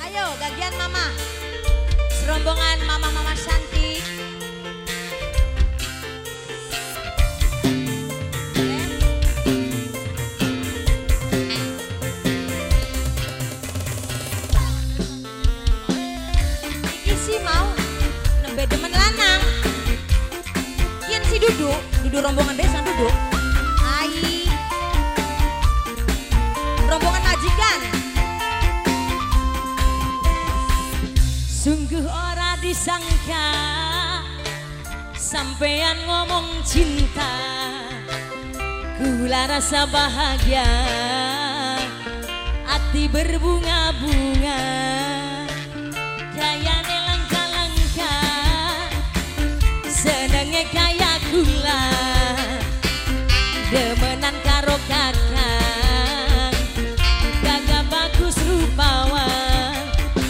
Ayo gagian mama. Serombongan mama-mama cantik. Iki sih mau nembe demen lanang. Yen si duduk, duduk rombongan besan duduk. Ai. Rombongan majikan. Sungguh ora disangka sampean ngomong cinta, kula rasa bahagia, hati berbunga-bunga, kayane langka-langka, senenge kaya gula, demenan karo kakang, gagah bagus rupawan.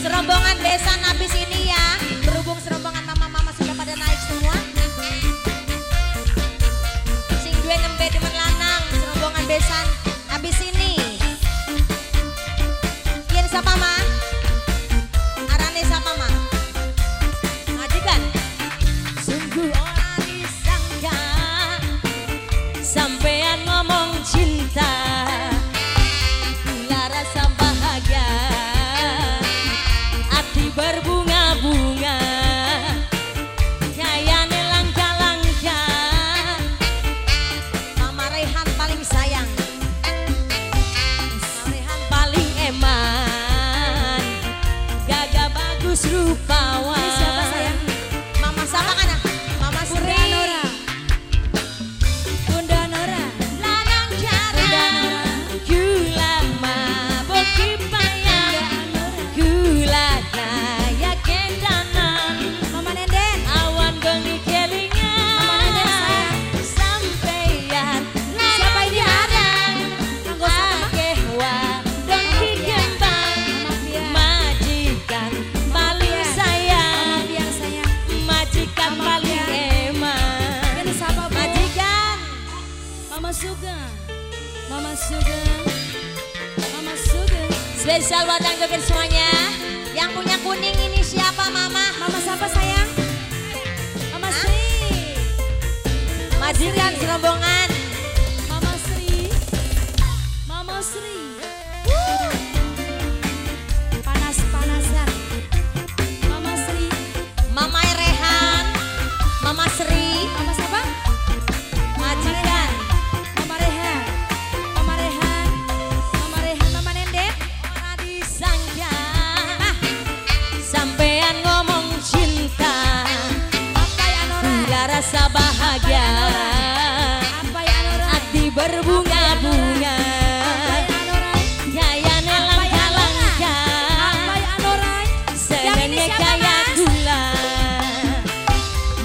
Serombongan besan habis ini ya, berhubung serombongan mama-mama sudah pada naik semua. Sing duwe nembe demen lanang, serombongan besan habis ini. Yen sapa ma? Arane sapa ma? Majikan. Sungguh ora disangka sampean ngomong cinta, kula rasa bahagia, berbunga-bunga, kayane langka-langka. Mama Rehan paling sayang, Mama Rehan paling eman, gagah bagus rupawan. Ini siapa sayang? Mama siapa kan? Mama Sri. Bunda Nora. Bunda Nora. Lanang jarang, gula mabok kipayang, gula kaya kendanan. Mama Nenden. Awan bengi kelingan. Mama Nenden sayang. Sampeyan Siapa ini, Ma? jarang, Kanggo siapa, Ma? akeh wadon ki kembang. Mama Fia. Majikan paling Mama sayang, Fia sayang. majikan Mama paling Fia. eman. Ini siapa, Bu? Majikan. Mama Suga. Mama Suga. Mama Suga. Spesial buat yang joget semuanya. Yang punya kuning ini siapa mama? Mama siapa sayang? Mama Hah? Sri. Mama Majikan Sri. serombongan. Mama Sri. Mama Sri. Panas-panasan. Mama Sri. Mama Rehan, Mama Sri, Mama siapa? majikan. Mama Rehan. Mama Rehan. Mama Rehan, Mama Nenden. Ora disangka sampean ngomong cinta, Apa ya Nora? kula rasa bahagia, Apa ya Nora? hati berbunga-bunga, Apa ya Nora? kayane Apa ya langka-langka, Apa ya Nora? Yang ini senenge siapa, kaya Mas? gula,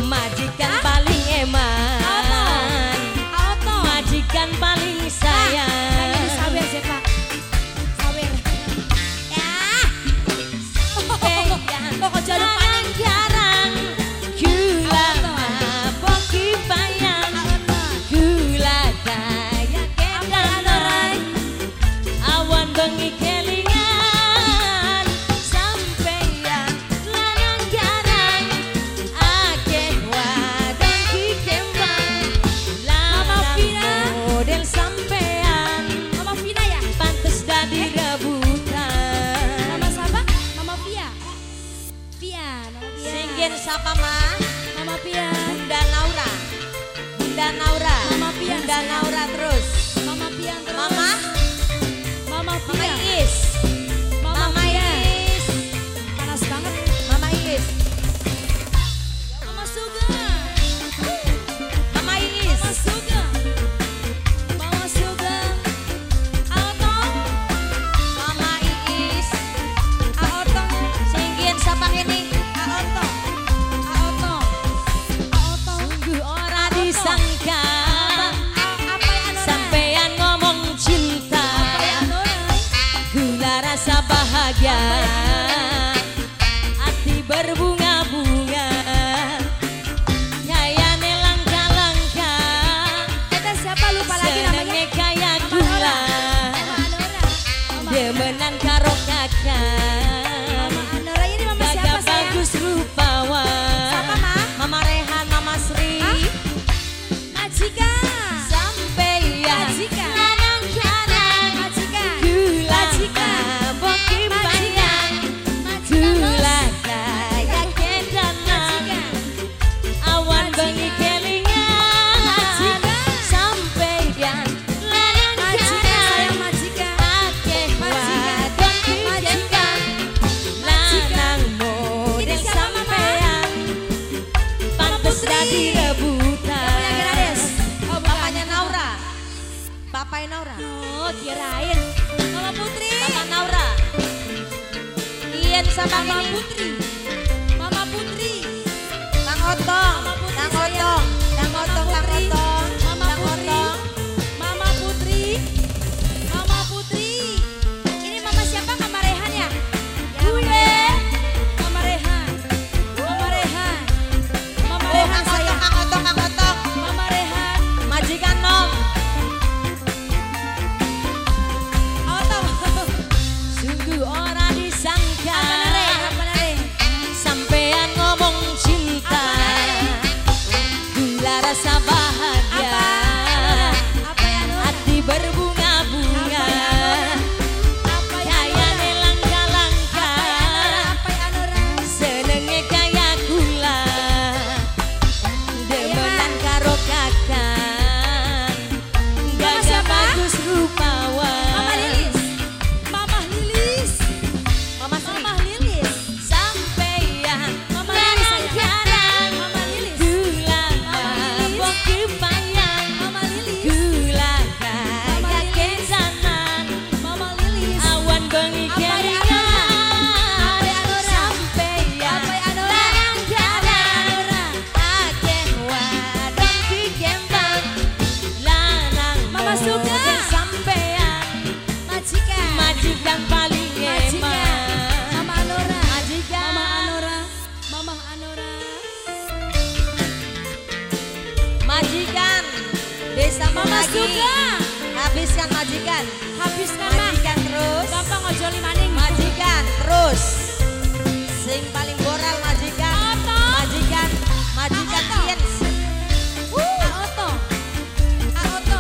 majikan paling eman, Auto. majikan paling Yang ini sayang. sawer siapa? Sawer. Ya. Kok jaluk Lanang jarang, gula mabok kipayang, gula kaya kendanan, awan bengi kelingan, sampeyan lanang jarang, akeh wadon ki kembang, lanang Vina. model sampean, Mama Vina ya? pantes dadi rebutan. Mama siapa? Mama Via. Via, Mama Via. Singin sapa ma? Mama Via. Bunda Naura. Bunda Naura. Mama Pian, Bunda sayang. Naura terus. Mama Pian terus. Mama, Mama Mama Via. Iis. Mama Mama Via. Iis. Panas banget. Mama Iis. Mama Suga. Mama Iis. Mama Suga. Mama Suga. Auto. Mama Iis. Auto. Singin sapa ini? Auto. Auto. Auto. Sungguh ora disangka Apa ya Nora? sampean ngomong cinta, Apa ya Nora? gula rasa bahagia, hati berbunga-bunga, kayane langka-langka, Kita siapa lupa lagi namanya? senenge kaya Mama gula, Nora. Mama Nora. Mama demenan karo kakang. Kirain. Mama Putri. Mama Naura. Ian sama Mama ini. Putri. Mama Putri. Kang Otong. Mama Putri Kang sayang. Otong. Kang Mama Otong, Kang Putri. Otong. Mama Kang Putri. Otong. Mama Putri. Mama Putri. Ini mama siapa? Mama Rehan ya? Gue. Mama Rehan. Mama Rehan. Mama Oh, Rehan Kang Otong, sayang. Kang Otong, Kang Otong. Mama Rehan. Majikan nom. Otong. Sungguh ora disangka. Apa nare? Apa nare? Sampean ngomong cinta. Gula rasa bahagia. Apa? Apa ya Nora? Hati berbunga-bunga. Apa ya Kaya Nora? langka-langka. Apa ya Nora? Senenge kaya gula. Demenan karo kakang. Mama Gagah siapa? bagus rupawan. Mama Lilis. Mama Lilis. Mama Sri. Mama Lilis. Sampeyan Mama Lilis sayang. jarang. Mama Lilis. Gula Mama Lilis. mabok kebayang. Mama Lilis. Gula Mama kaya Lilis. kesanan. Mama Lilis. Awan bengi Apa ya keringan. Apa ya Nora? Sampeyan Apa ya Nora? jarang. Nora. Akeh wadon dikembang. Lanang Mama Suga. model sampeyan. Majikan. Majikan paling Majikan. eman. Mama Anora. Majikan. Mama Anora. Mama Anora. Majikan desa Mama lagi. Suga. Habiskan majikan. Habiskan mah. Majikan terus. Gampang ngojoli maning. Majikan terus. Sing paling boral majikan. Otong. Majikan. Majikan Otong. Ian. A Oto. A Oto.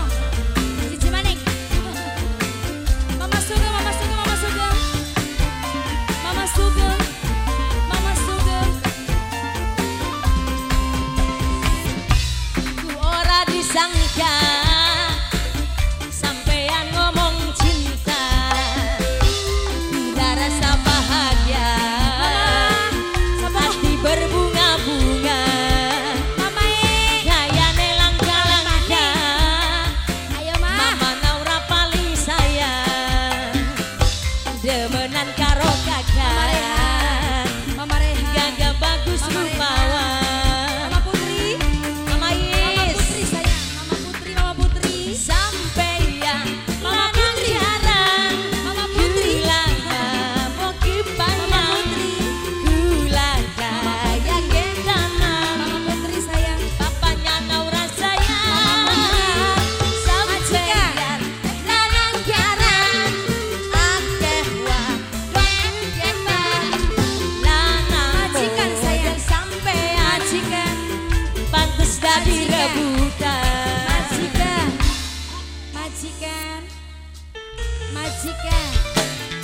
Siji maning. Mama Suga, Mama Suga, Mama Suga. Mama Suga. Mama Suga. Ku ora disangka sampean ngomong cinta. Gula rasa bahagia. Mama. Hati berbunga-bunga. Mama e. Gayane langka-langka. Ayo Ma. Mama Naura paling sayang. Demenan karo Mama Rehan. kakak. Mama Rehan. Gagah bagus Mama Rehan. rupawan. Mama Putri. Mama Mama Is. Putri sayang. Mama Putri, Mama Putri. Sampeyan Mama lanang Putri. jarang. Mama Putri. Gula mabok Mama kebayang. Putri. Gula kaya kendanan. Mama Putri sayang. Papanya Naura sayang. Sampeyan lanang jarang. Akeh wadon kembang. Lanang Majikan sayang. model sampean. Majikan. Pantes dadi Majikan. rebutan. Majikan. Majikan. Majikan.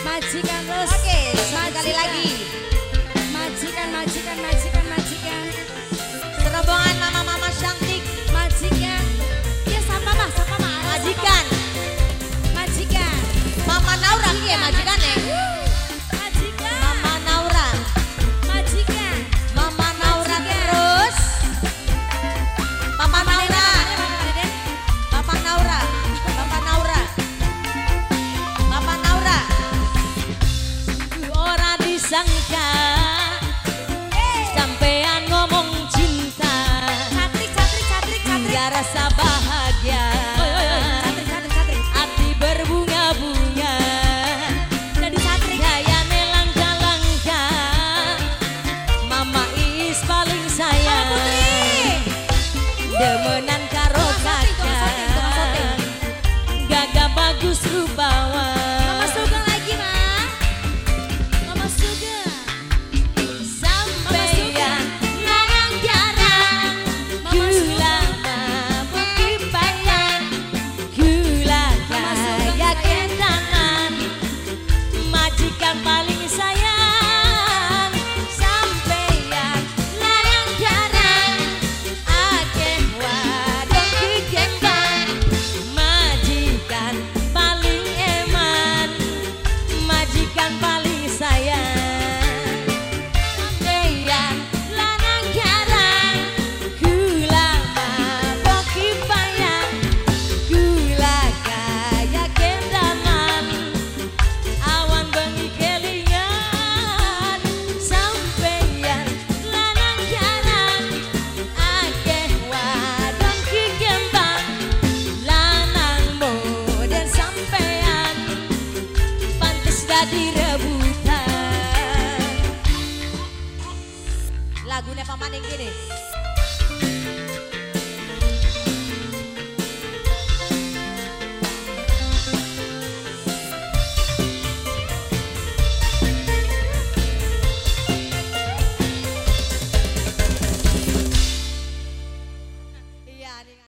Majikan terus. Oke, satu kali Majikan. lagi. Majikan, majikan, majikan, majikan. Serombongan mama-mama cantik. Majikan. Ya sapa mah, sapa mah. Ayo, sapa, Majikan. Mah. Majikan. Mama Naura piye majikan ya? Majikan. Mama Naura. Majikan. Mama Naura Majikan. terus. Papa Naura. Deden. Papa Naura. Papa Naura. Papa Naura. Ku ora disangka sampean ngomong cinta. Catrik, catrik, catrik, catrik. Gula rasa bahagia. Catrik, catrik, catrik. Hati berbunga-bunga. Jadi catrik. Gayane langka-langka. Mama Is paling Mama sayang. Putri. Demenan karo Tukang syuting, tukang syuting, tukang syuting. kakak. Gagah bagus rupawan. Mama Sugeng lagi, Ma. Mama Sugeng. Sampeyan lanang jarang. Mama Gula Sugeng. mabuk kebayang. Gula Mama Sugeng kaya sayang. kendanan. Majikan paling sayang. Sampeyan lanang jarang. Akeh wadon dikembang. Majikan paling eman. Majikan paling sayang. Sampeyan lanang jarang. Gula mabok kebayang. Gula kaya kendanan. Siapa maning gini?